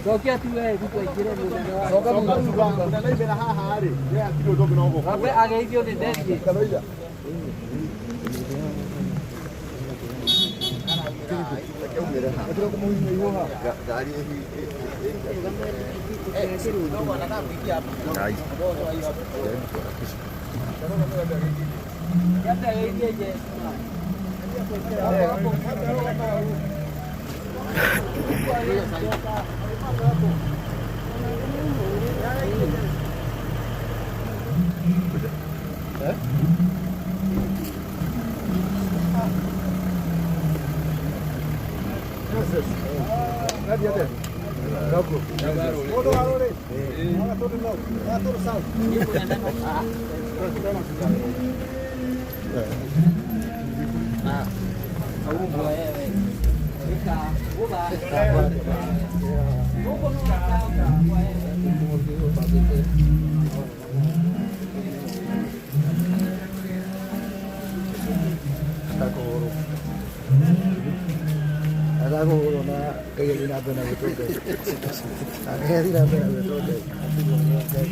Cokia tu we twaingĩre mũnene wa. Coka thutha mũnene imĩra haha rĩ, we hatirĩ ũndũ ũngĩ no gũkũ. Wambe ageithio nĩ delegate. Wambe ageithie Jesũ. Atakũhũrwo na Ngai athiĩ na mbere na gwĩtwo Ngai. Ngai athiĩ na mbere na gwĩtwo Ngai. Atigwo nĩ Ngai.